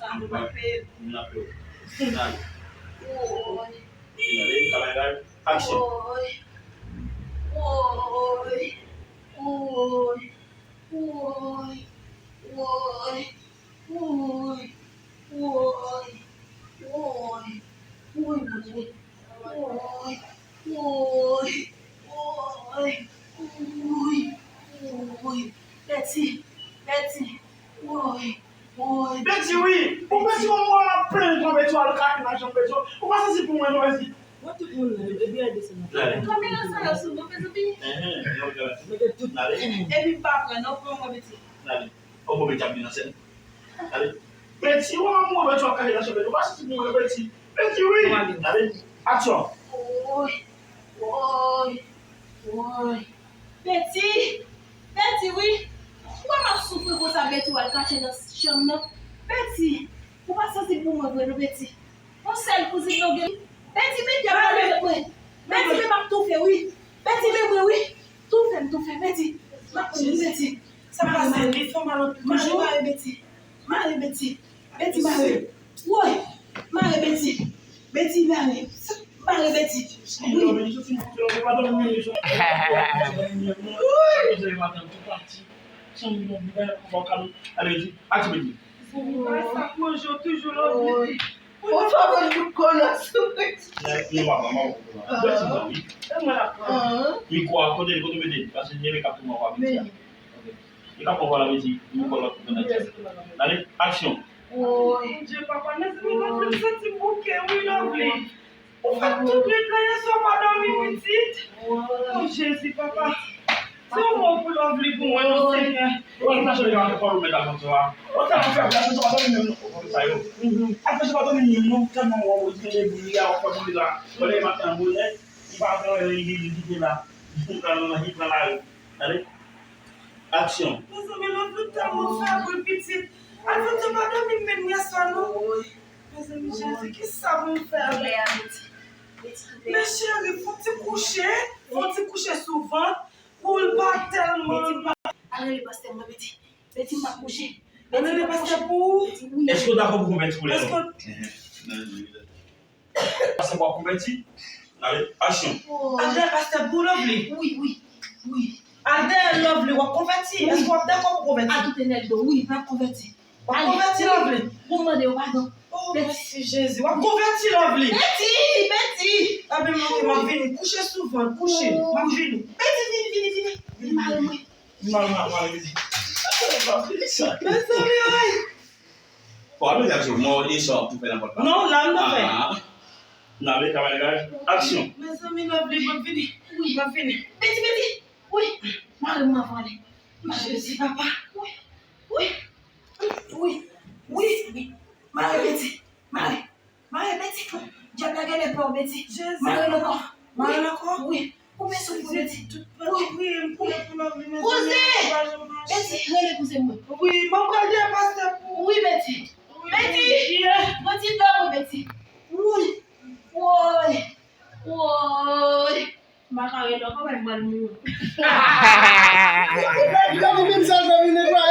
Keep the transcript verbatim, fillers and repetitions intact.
Mwen pa, m nan pè. Nan. Woy. Gade, kamera, action. Woy. Woy. Woy. Woy. Woy. Woy. Woy. Woy. Woy, Bondye. Woy. Woy. Woy. Woy. Woy. Betty. Betty. Woy. Woy. Betty, wi. Ou Betty, ou mwen ap plenn kon Betty, ou al kache nan chanm Betty. Ou pa santi pou mwen, non, Betty? Mwen tout moun la, e byen desann. Kamera sa yo sou mwen, mezanmi. Enhen, yo gade. Mete tout. Epi m pa pran, non, pran mwen, Betty. Gade. Ou bon, Betty ap vin nan sèn. Gade. Betty, ou an mwen, Betty ap kache nan chanm Betty. Ou pa santi pou mwen, Betty? Betty, wi. Gade. Action. Woy. Woy. Woy. Betty. Betty, wi. Ou pa m ap soufri konsa, Betty, w al kache nan chanm nan. Betty, ou pa santi pou mwen vre, non, Betty? Yon sèl kouzin nou gen. Betty, men dyab la leve mwen. Betty, men m ap toufe, wi. Betty, men mwen, wi. Toufe m, toufe, Betty. M ap mouri, Betty. Sa pase, li fè mal anpil. Mare, mare, Betty. Mare, Betty. Betty, mare. Woy. Mare, Betty. Betty, mare. Mare, Betty. Wi. Woy. Sa m nan bibè, fò kalm. Ale, Betty, aksyon, Betty. Mwen sa manje toujou lòt Betty. Ou fè mwen kout kòlòs. Nan, nou pa pran, pa pran. Betty pran, wi. E mwen la pran. Mikwo a, kote l, kote w mete l? Paske Nene k ap tounen w a Betty a. Ok. Li k ap pran w la, Betty. Nou kòlòs pou fè nan tèt. Ale, aksyon. Woy, Bondye, papa, mezanmi, Lovely, m santi m bouke, wi, Lovely. Ou fè tout nwit la, yèswa pa dòmi, pitit. O Jezi, papa. Se yon mo pou Lovely pou mwen, non, Senyè. Ou al flache li antre kò ou met avan sa. Ou tèlman fè flache sa pa dòmi menm non, konn sa yo. Al flache pa dòmi menm non, tèlman wè ou kenbe bri a, ou fè bri la. Bon, lè maten an bonè, li pa fè li, li, li kite la. Li pran, li pran lari. Gade. Aksyon. Mezanmi, Lovely tèlman fè bri, pitit. Al flache pa dòmi menm yèswa non. Mezanmi, Jezi, kisa pou m fè avèk li? Men cheri, fon ti kouche, fon ti kouche sou vant, pou l pa tèlman. Al rele pastè mwen, Betty. Betty, m ap kouche. Al rele pastè pou ou? Èske w dakò pou konvèti pou lè non? Pastè pou w ap konvèti? Ale, aksyon. Al rele pastè pou ou, Lovely? Wi, wi, wi. Al dèyè Lovely, w ap konvèti? Èske w ap dakò pou konvèti? Al kite Neldo, wi, m ap konvèti. W ap konvèti, Lovely? Pou m mande yo padon. O, mèsi Jezi. W ap konvèti, Lovely? Betty, Betty. Ebyen, m ap vini. Kouche sou vant, kouche. M ap vini. Betty, vini, vini, vini. Vini mare mwen. Mare mwen, mare mwen. Mezanmi, ay. Bon, ap vini ak mò, li sa w ap tou fè nan pòt la. Non, la, m nan fè. Nan le kamarad, aksyon. Mezanmi, Lovely, m ap vini. Wi, m ap vini. Betty, Betty. Wi, mare mwen avale. Mare Betty, papa. Wi, wi, wi, wi. Mare Betty, mare. Mare Betty. Dyab la genlè pè w, Betty. Jezi. Mare l ankò. Mare l ankò. Wi. Koupe souf ou, Betty. Wi. Kouze. Betty, rele kouzen mwen. Wi, mwen pral dèyè pastè pou. Wi, Betty. Betty. Pran ti dlo pou Betty. Wi. Woy. Woy. M pa ka rele ankò, men m pral mouri. Gade menm sa, zanmi, nèg la.